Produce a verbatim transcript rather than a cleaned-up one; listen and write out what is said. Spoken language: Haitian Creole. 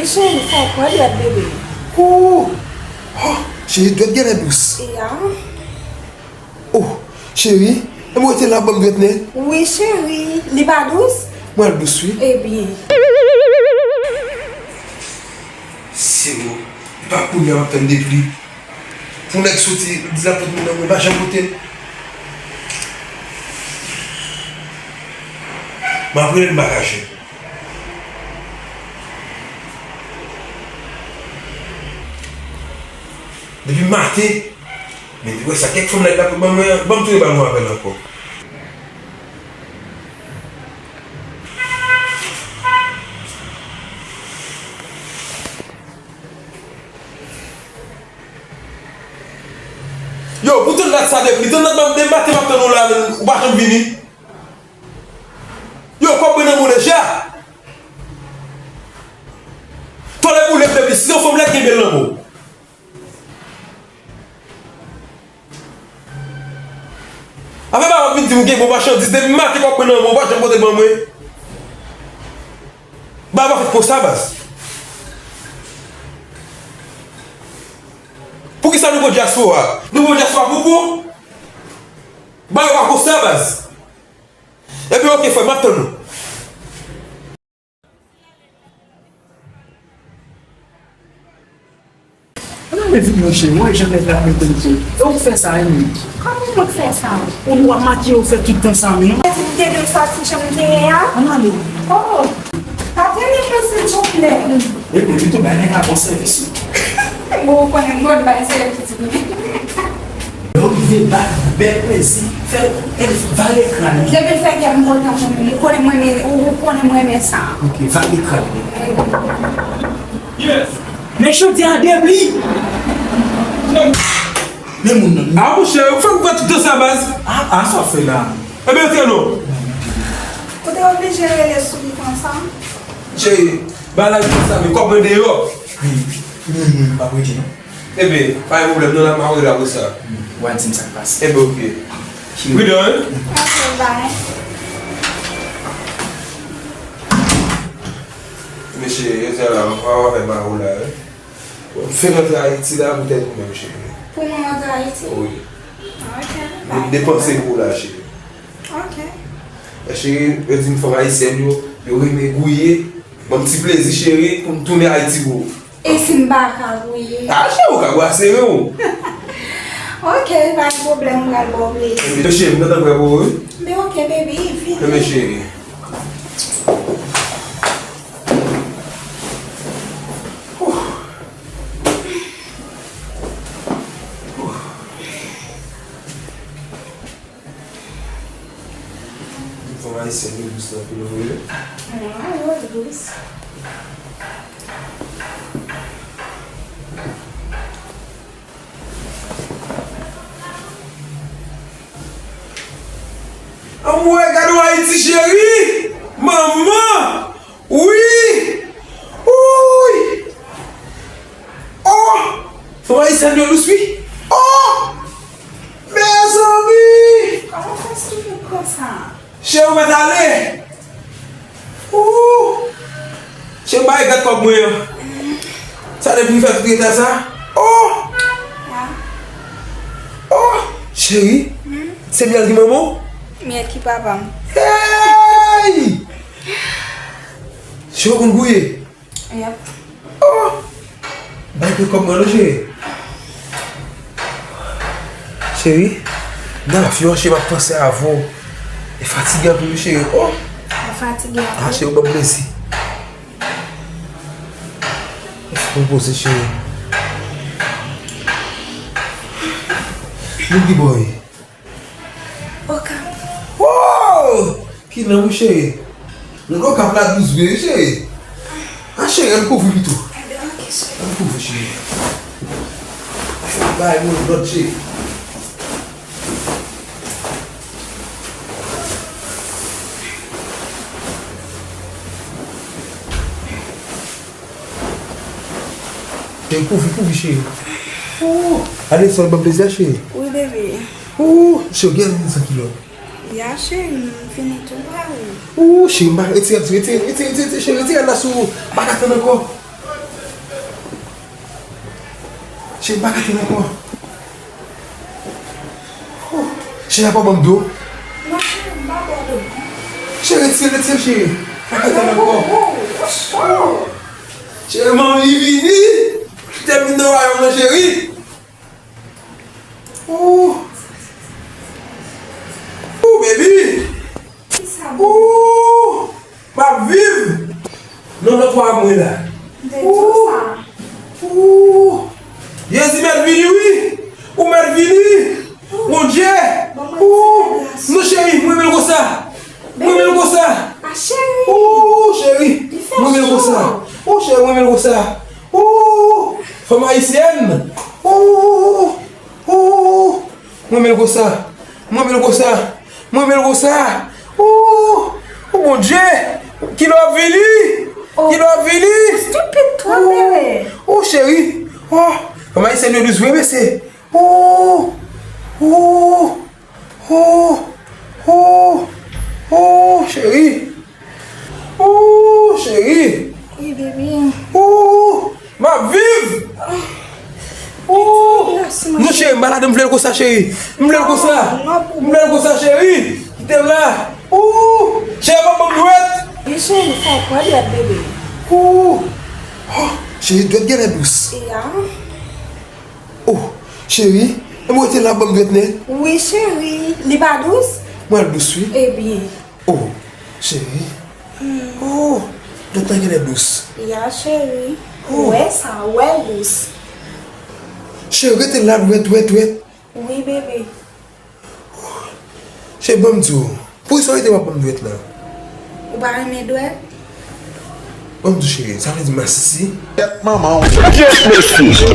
Cheri, fò w pran dwèt bebe. Ooh! Oh, cheri, dwèt genlè dous. Ya. Oh, cheri, e mwen te la ban m dwèt nèt. Wi, cheri, li pa dous? Mwen l dous, wi. Ebyen. Se bon. E pa kounye a m ap tann depli. Pou nèg soti, li di l ap pote moun nan, mwen pa janm pote l. M ap rele l, m pa ka jwenn. Depi maten, men wè sa, kèk fanm la, l ap ban mwen, ban m tounen ba nou apèl ankò. Yo, pou tout dat sa depi, tout dat m ap, depi maten m ap tann ou la, men ou pa janm vini. Yo, kòb mwen nan men w deja. Tòlè boule depi, si se yon fanm lè kenbe l nan men w. Afè pa w ap vin di m gen bon machandiz, depi maten kòb mwen nan men w, ou pa janm pote l ban mwen. Bagay pa fèt konsa, baz. Poukisa nou pran dyaspora? Nou pran dyaspora pou kou? Bagay pa konsa, baz. Ebyen, oke, frè, m ap tann ou. Ann ale vin, monchè, mwen janm fè sa, mwen konn fè. E ou k fè sa, wi, menm. Kòman mwen k fè sa? Ou dwe makiye, ou fè tout tan sa, menm. Mwen di m te dwe sòti jan m te ye a. Ann ale. Oh, pa trennen mwen, silvouplè. Epi, pito bay nèg la bon sèvis, wi. Bon, ou konnen m konn bay sèvis, wi. Lè w rive ba bèl plezi, fè l, e vale kràn li. Depi l fè kè m kontan pou li, ou konnen mwen renmen, ou, ou konnen mwen renmen sa. Ok, vale kràn li. Men chante a depli. Men moun nan. A, monchè, ou fè m pran tout tan sa, baz. A, a, sa w fè la. Ebyen, antre non. Ou te oblije rele sou li konsa? Cheri, bagay la vin sa, men kòb mwen deyò. Wi, wi, wi, m pa prete non. Ebyen, pa gen pwoblèm, non, n ap mare la konsa. W a di m sa k pase. Ebyen, oke. Pridan, wi. Ok, bye. Mesye, yo di la, m pa wè mare la, wi. Bon, m fenk rantre Ayiti la poutèt ou menm, cheri. Pou mwen rantre Ayiti? Wi. Ok. M depanse pou ou la, cheri. Ok. E cheri, yo di m fanm ayisyèn yo, yo renmen gouye. Ban m ti plezi, cheri, pou m tounen Ayiti pou ou. E si m pa ka gouye? A, cheri, ou ka gouye, sere w. Ok, pa gen pwoblèm, m pral ba w plezi. Ebyen, cheri, m gentan prè pou ou, wi. Men ok, baby, vini. Ebyen, cheri. Fanm ayisyèn yo dous anpil vre. Mwen, yo dous. Anmwey, gade w Ayiti, cheri! Manman! Wi! Wi! Oh! Fanm ayisyèn yo dous, wi! Oh! Mezanmi! Kòman fè souri konsa? Cheri, ou mèt ale! Ooh! Cheri, m pa regrèt kòb mwen an. Sa depi m fè tout eta sa. Oh! Oh! Cheri, se Myèl ki manman w? Myèl ki papa m. Hey! Cheri, ou konn gouye? Yep. Oh! Bay kèk kòb mwen non, cheri. Cheri, nan avyon, cheri, m ap panse avè w. E fatige anpil, wi, cheri. Oh! Ou fatige anpil? Ah, cheri, ou ban m plezi. Fò m poze, cheri. Moun ki bò w ye? Okap. Wow! Ki non, wi, cheri? Moun Okap la dous vre, wi, cheri. Ah, cheri, ann kouvri pito. Ebyen, ok, cheri. Ann kouvri, cheri. Bay moun lòd, cheri. Cheri, kouvri, kouvri, cheri. Ooh, ale, sa w ban m plezi a, cheri. Wi, bebe. Ooh, cheri, gen moun san kilòt. Ya, cheri, m fini tou pare. Ooh, cheri, m pa, retire, retire, retire, retire, cheri, retire la sou ou. M pa ka tann ankò. Cheri, pa ka tann ankò. Cheri, apa w ban m dlo? Non, cheri, m pa ba w dlo. Cheri, retire, retire, cheri. Pa ka tann ankò. Cheri, manmi vini. Tèmine nan wayòm nan, cheri. Ooh. Ooh, baby. Ooh. M ap viv nan lòt wa mwen la. Ooh. Ooh. Jezi mèt vini, wi. Ou mèt vini. Bondye. Ooh. Non, cheri, mwen renmen l konsa. Mwen renmen l konsa. Ooh, cheri. Mwen renmen l konsa. Ooh, cheri, mwen renmen l konsa. Ooh. Fanm ayisyèn. Ooh. Ooh. Mwen renmen l konsa. Mwen renmen l konsa. Mwen renmen l konsa. Ooh. Ooh, Bondye. Kilè w ap vini? Kilè w ap vini? Stupid, twò bebe. Ooh, cheri. Ooh. Fanm ayisyèn yo dous vre, mesye. Ooh. Ooh. Ooh. Ooh. Ooh, cheri. Ooh, cheri. Wi, baby. Ooh, m ap viv. Ooh. Non, cheri, m pa ladan, m vle l konsa, cheri. M vle l konsa. M vle l konsa, cheri. Kite m la. Ooh, cheri, pa ban m dwèt. Wi, cheri, fò w pran dwèt, bebe. Ooh. Oh, cheri, dwèt genlè dous. Ya. Oh, cheri, e mwen te la ban m dwèt nèt. Wi, cheri, li pa dous? Mwen dous, wi. Ebyen. Oh, cheri. Oh, dwèt la genlè dous. Ya, cheri. Ou wè sa, ou wè l dous. Cheri, rete la, dwèt, dwèt, dwèt. Wi, bebe. Cheri, ban m di w. Poukisa w rete w ap ban m dwèt la? Ou pa renmen dwèt? Ban m di w, cheri, sa vle di masisi? Tèt manman w. Kèt mesye.